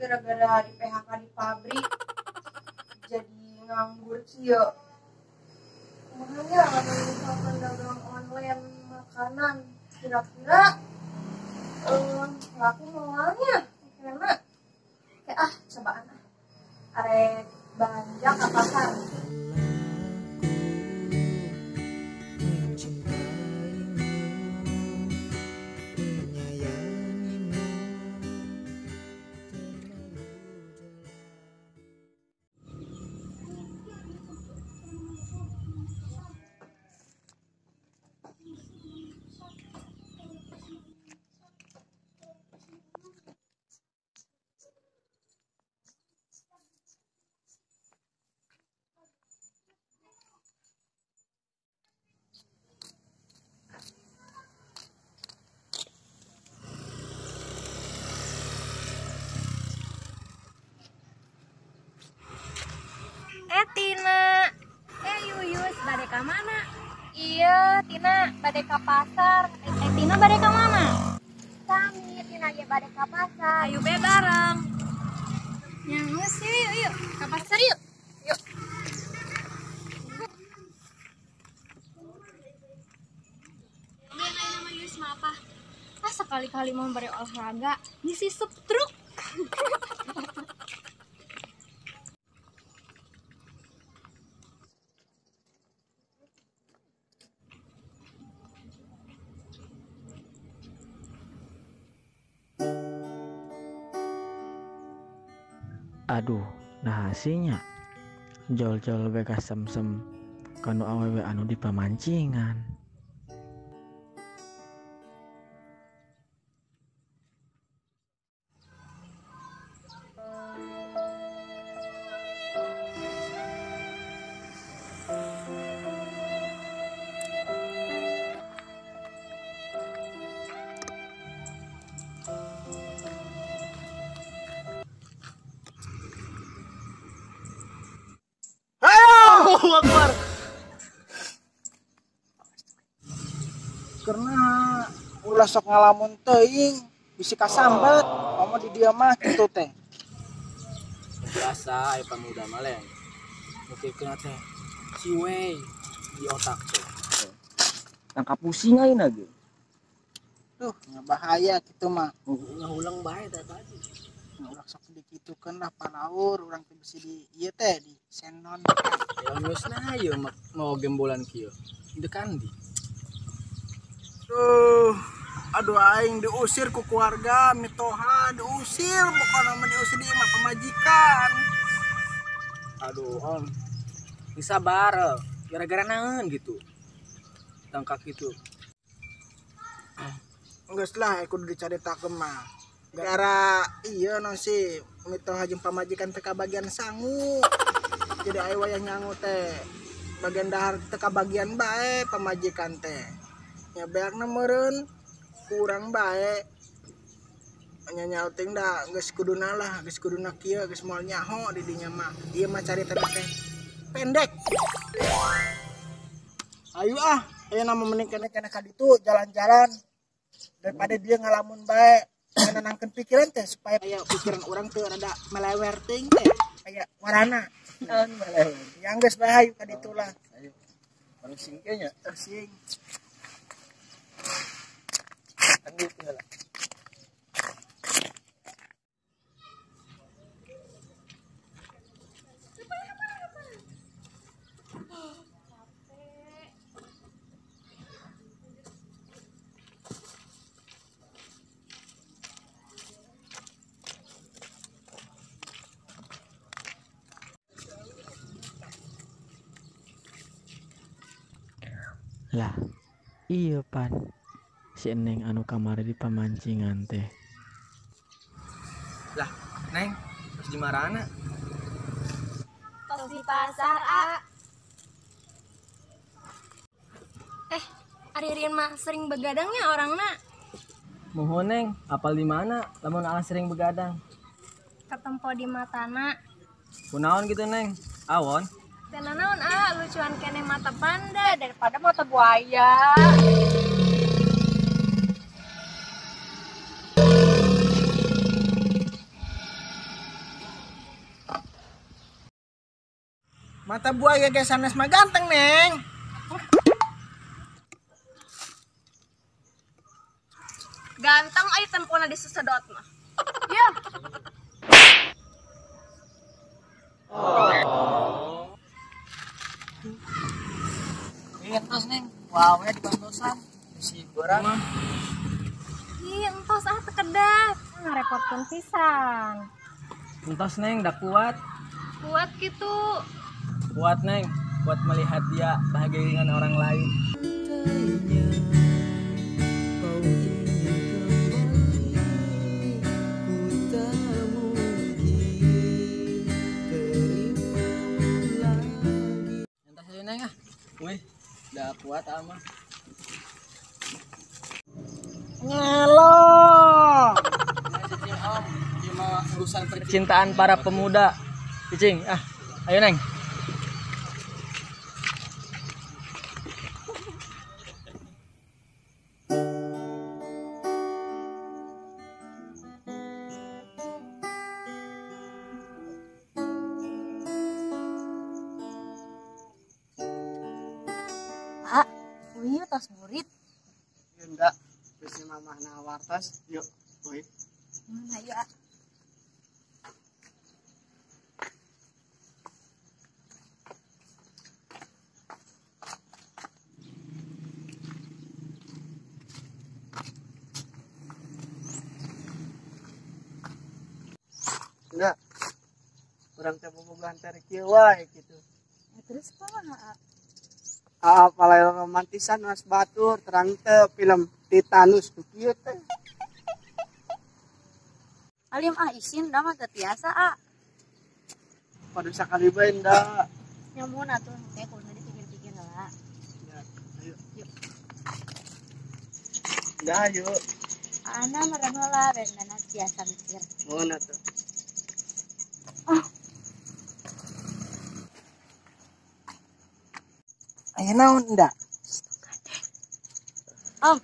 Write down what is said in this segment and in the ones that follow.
Gara-gara di PHK di pabrik jadi nganggur kieu. Makanya kalau misalkan dagang online makanan kira-kira laku moalnya karena kayak ah cobaan ah arek belanja ke pasar. Tina, Yuyus, bade ka mana? Iya, Tina, bade ka pasar. Tina bade ka mana? Sami, Tina ge bade ka pasar. Ayo be bareng. Yang yuk, yuk, ka pasar yuk. Yuk. Ini nama Yuyus mah apa? Ah, sekali-kali mau bari olahraga, ngisi truk. Aduh, nah hasilnya jol-jol beka sem-sem kanu awewe anu di pamancingan. Akbar. Karena ulah sok ngalamun teuing bisi kasambat, komo di dieu mah kitu teh. Biasa aya pamuda mah leng. Mikirkeun teh ciwe di otak teh. Tangkap pusing ayeuna ge. Duh, bahaya kitu mah. Ngahulang bae teh tadi. Ulah sok dikitukeun lah palaur urang teh bisi di ieu teh di senon. Ya geus nah ieu mau gembolan kieu. Dekan di. Duh, aduh aing diusir ku keluarga mitoha, diusir pokona mah diusir di imah pamajikan. Aduh, Om. Sabar, gara-gara naon gitu. Tangkak gitu. Geus lah kudu dicaritakeun mah. Gara iya non si mitoha jeung pamajikan teh kabagian sangu. Jadi aya wayah nyangu teh bagian dahar teh kabagian bae pamajikan teh. Nya beakna meureun kurang bae. Nya nyauting da geus kuduna lah, geus kuduna kieu geus moal nyaho di dinya mah. Ieu mah carita teh pendek. Ayo ah, ayeuna mah mending keneh-keneh ka ditu jalan-jalan daripada dia ngalamun bae. Menenangkan pikiran teh supaya kayak pikiran orang tuh rada melewer ting teh kayak warana melewer yang geus bae hayu ka ditu lah. Ayo parusing ge nya tersing lanjut heula. Lah, iya pan si Neng anu kamari di pamancingan teh. Lah, Neng, terus di marana? Tos di pasar, A. Ari Ririn mah sering begadangnya orangna. Mohon Neng, apal di mana? Lamun Aa sering begadang. Ketempo di matana. Kunaon gitu Neng? Awon. Teu nanaon ah, lucuan keneh mata panda daripada mata buaya. Mata buaya ge sanes mah ganteng, Neng. Ganteng ai tempona disesedot mah. Ya. Oh. Entos, Neng. Wow, ya dibantosan. Si gorang mah. Ih, entos ah teu kedap. Ngarepotkeun pisan. Entos, Neng, dah kuat. Kuat gitu. Kuat, Neng. Kuat melihat dia bahagia dengan orang lain. Entos aja, Neng ah. Wih, dah kuat ama. Ngelo. Om, cuma urusan percintaan para pemuda. Cicing, ah, ayo Neng. Ah, wih tas murid. Enggak, bisi mamah nawar tas, yuk, wih. Mana ya? Enggak. Urang teh bobogohan teh kieu wae kitu. Ya, terus kumaha? Ah, palai romantisan mas batur terang teh film Titanus nu kieu teh. Alim ah isin da mah teu tiasa ah. Padu sakali bae nda. Nyamun atuh teh kudu dipikir-pikir heula. Ya, ayo. Yuk. Nda ayo. Ana merem heula bendana tiasa mikir. Mun atuh. Ah. Aya naon nda? Om,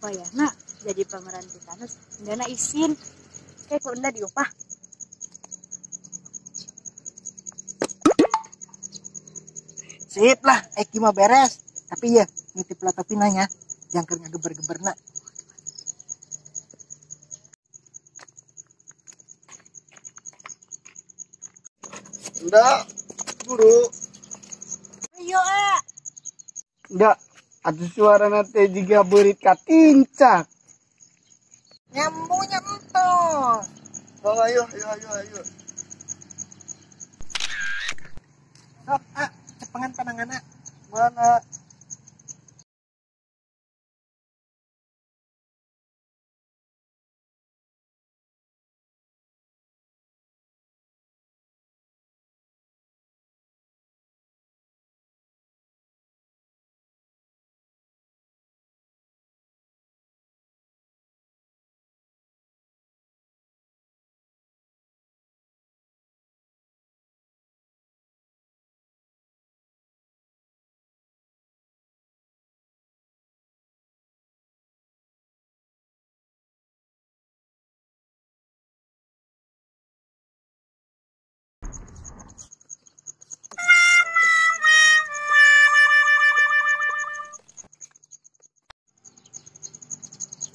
wayahna jadi pemeran Titanus ndana isin. Kayak ku enda diupah. Sip lah, Eki mah beres. Tapi ya, nitip laptop nanya, jangker ngageber-geberna. Enggak, buru. Ayo, ah. Enggak, atuh suarana teh jiga beurit katincak. Nyambungnya entos. Oh, ayo, ayo, ayo, ayo. Sok, ah, cepengan panangana. Mana?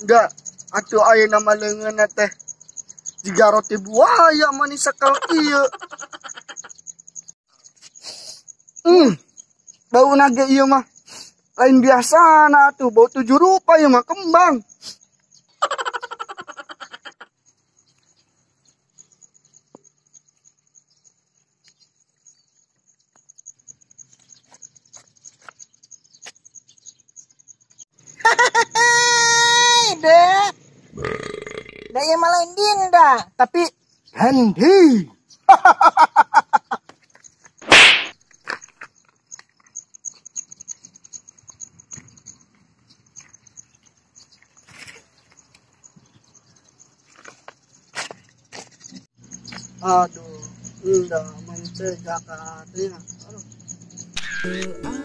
Enggak, atuh ayeuna mah leungeunna teh jiga roti buaya manis sakal ieu. Bauna ge ieu mah lain biasana atuh, bau tujuh rupa ieu mah kembang. Deh, ieu mah lain Dinda, tapi Handi. Aduh, enggak mencegah katanya. Aduh.